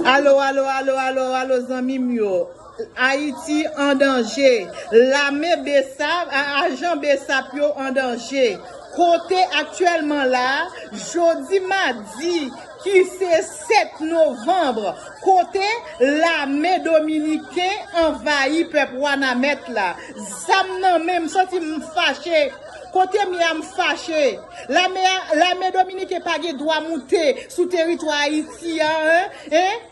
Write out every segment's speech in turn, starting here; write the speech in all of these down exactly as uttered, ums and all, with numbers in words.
Alo, alo, alo, alo, alo, zanmi m yo. Ayiti an danje. Lame BSAP, a- ajan BSAP yo an danje. Kote aktyèlman la, jodi madi, ki se sèt novanm, kote lame dominiken anvayi pèp Wanament la. Zam nan men m, santi m fache. Kote m ye a, m fache. Lame, a- lame dominiken pa gen dwa moute sou teritwa Ayiti a, en? En?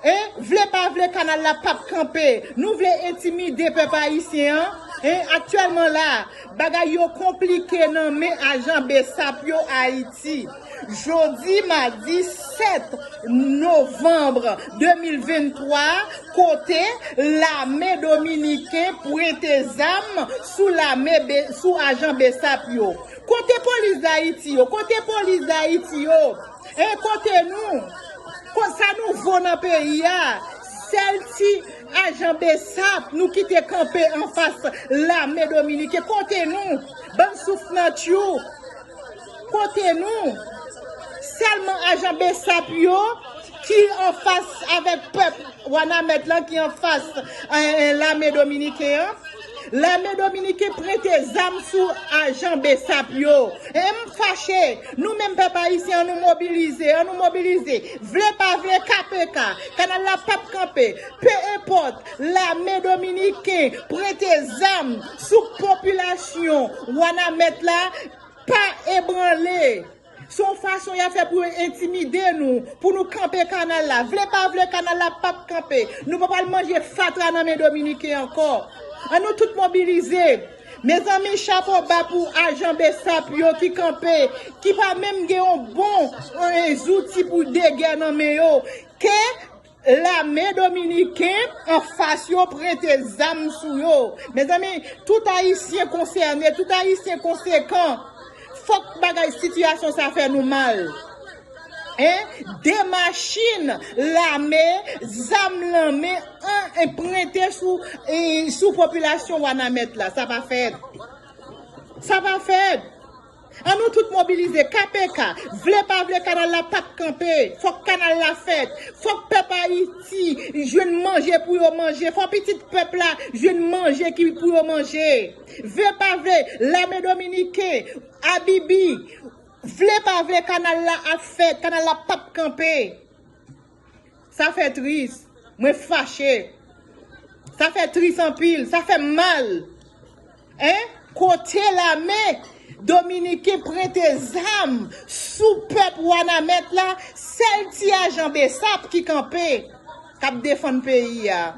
En? Vle pa vle, kanal la p ap kanpe. Nou vle entimide pèp ayisyen an? En? Aktyèlman la, bagay yo konplike nan men ajan BSAP yo Ayiti. Jodi madi sèt novanm de mil venntwa, kote lame dominiken pwente zam sou lame be- sou ajan BSAP yo. Kote polis Dayiti yo? Kote polis Dayiti yo? E kote nou? Ko- sa nou vo nan peyi a? Sèl ti ajan BSAP nou kite kanpe anfas lame dominiken. Kote nou? Bann souf nan tchou. Kote nou? Sèlman ajan BSAP yo ki anfas avèk pèp Wanament lan, ki anfas, eh, eh, lame dominiken an. Lame dominiken prete zam sou ajan BSAP yo. E m fache. Nou menm pèp ayisyen, an nou mobilize, an nou mobilize. Vle pa vle, KPK, kanal la p ap kanpe. Peu importe, lame dominiken prete zam sou popilasyon Wanament la, pa ebranle. Se yon fason y ap fè pou yo entimide nou, pou nou kanpe kanal la. Vle pa vle, kanal la p ap kanpe. Nou p ap al manje fatra nan men dominiken ankò. An nou tout mobilize. Mezanmi, chapo ba pou ajan BSAP yo ki kanpe, ki pa menm gen yon bon, eh, zouti pou degè nan men yo. Ke lame dominiken anfas yo prete zam sou yo. Mezanmi, tout ayisyen konsène, tout ayisyen konsekan. Fòk bagay, sitiyasyon sa fè nou mal. En? De machin lame, zam nan men, an, en, prete sou, eh, sou popilasyon Wanament la. Sa pa fèt. Sa pa fèt. An nou tout mobilize, KPK. Vle pa vle, kanal la p ap kanpe. Fòk kanal la fèt. Fòk pèp Ayiti jwenn manje pou yo manje. Fòk pitit pèp la jwenn manje ki pou yo manje. Vle pa vle, lame dominiken, Abibi. Vle pa vle, kanal la ap fèt. Kanal la p ap kanpe. Sa fè tris. Mwen fache. Sa fè tris anpil. Sa fè m mal. En? Kote lame dominiken prete zam sou pèp Wanament la, sèl ti ajan BSAP ki kanpe, k ap defann peyi a.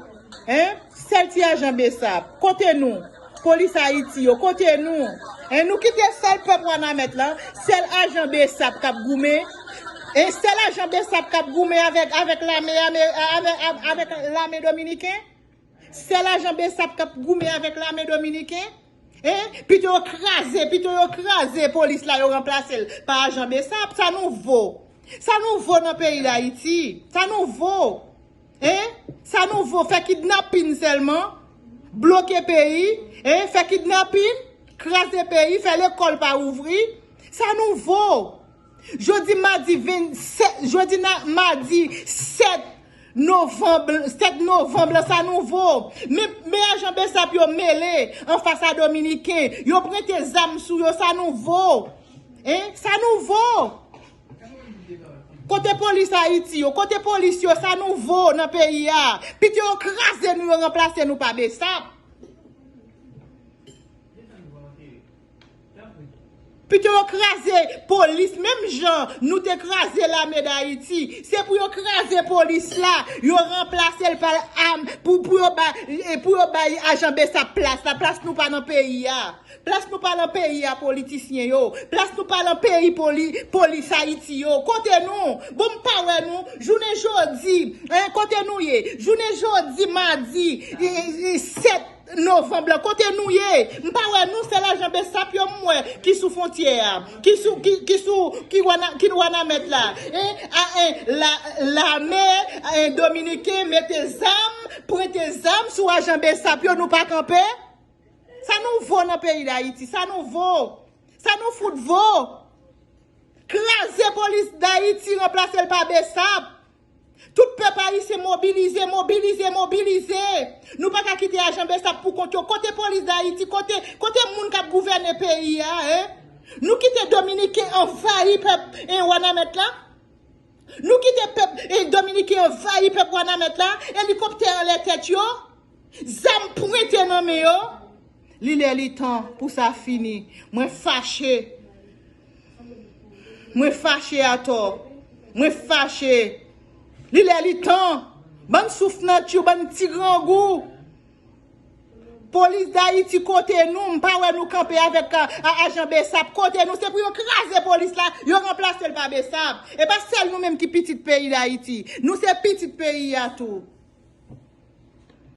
En? Sèl ti ajan BSAP. Kote nou? Polis Ayiti yo, kote nou? En, nou kite sèl pèp Wanament lan, sèl ajan BSAP k ap goumen. En, sèl ajan BSAP k ap goumen avèk, avèk lame, ame- avèk, avèk lame dominiken. Sèl ajan BSAP k ap goumen avèk lame dominiken. En, pito yo kraze, pito yo kraze polis la, yo ranplase l pa ajan BSAP. Sa nou vo? Sa nou vo nan peyi Dayiti? Sa nou vo? En? Sa nou vo? Fè kidnapin sèlman? Bloke peyi? En? Fè kidnapin? Kraze peyi? Fè lekòl pa ouvri? Sa nou vo? Jodi madi vennsèt, jodi na- madi sèt novanm, sèt novanm lan, sa nou vo? Men, men ajan BSAP yo mele anfas a dominiken. Yo prete zam sou yo, sa nou vo? En? Sa nou vo? Kote polis Ayiti yo? Kote polis yo? Sa nou vo nan peyi a? Pito yo kraze nou, yo ranplase nou pa BSAP. Pito yo kraze polis, menm jan nou te kraze lame Dayiti. Se pou yo kraze polis la, yo ranplase l pa am, pou, pou yo bay, e pou yo bay ajan BSAP plas la. Plas nou pa nan peyi a. Plas nou pa nan peyi a, politisyen yo. Plas nou pa nan peyi poli-, polis Ayiti yo. Kote nou? Bon, m pa wè nou. Jounen jodi, en, kote nou ye? Jounen jodi, madi, e, e, sèt novanm lan, kote nou ye? M pa wè nou, sèl ajan BSAP yo m wè ki sou fwontyè a, ki sou, ki, ki sou, ki Wana-, ki Wanament la. En, a, en, la, lame, en, dominiken mete zam, prete zam sou ajan BSAP yo, nou pa kanpe? Sa nou vo nan peyi Dayiti? Sa nou vo? Sa nou fout vo? Kraze polis Dayiti, ranplase l pa BSAP. Tout pèp Ayisyen mobilize, mobilize, mobilize. Nou pa ka kite ajan Besap pou kont yo. Kote polis Dayiti? Kote, kote moun k ap gouvène peyi a, en? Nou kite Dominiken anvayi pèp, en, Wanament la? Nou kite pèp, e, Dominiken anvayi pèp Wanament la? Elikoptè anlè tèt yo? Zam pwente nan men yo? Li lè li tan pou sa fini. Mwen fache. Mwen fache atò. Mwen fache. Li lè li tan. Bann souf nan tjou, bann ti grangou. Polis Dayiti, kote nou? M pa wè nou kanpe avèk a, a, ajan Besap. Kote nou? Se pou yo kraze polis la, yo ranplase l pa Besap. E pa sèl nou menm ki pitit peyi Dayiti. Nou se pitit peyi a tou.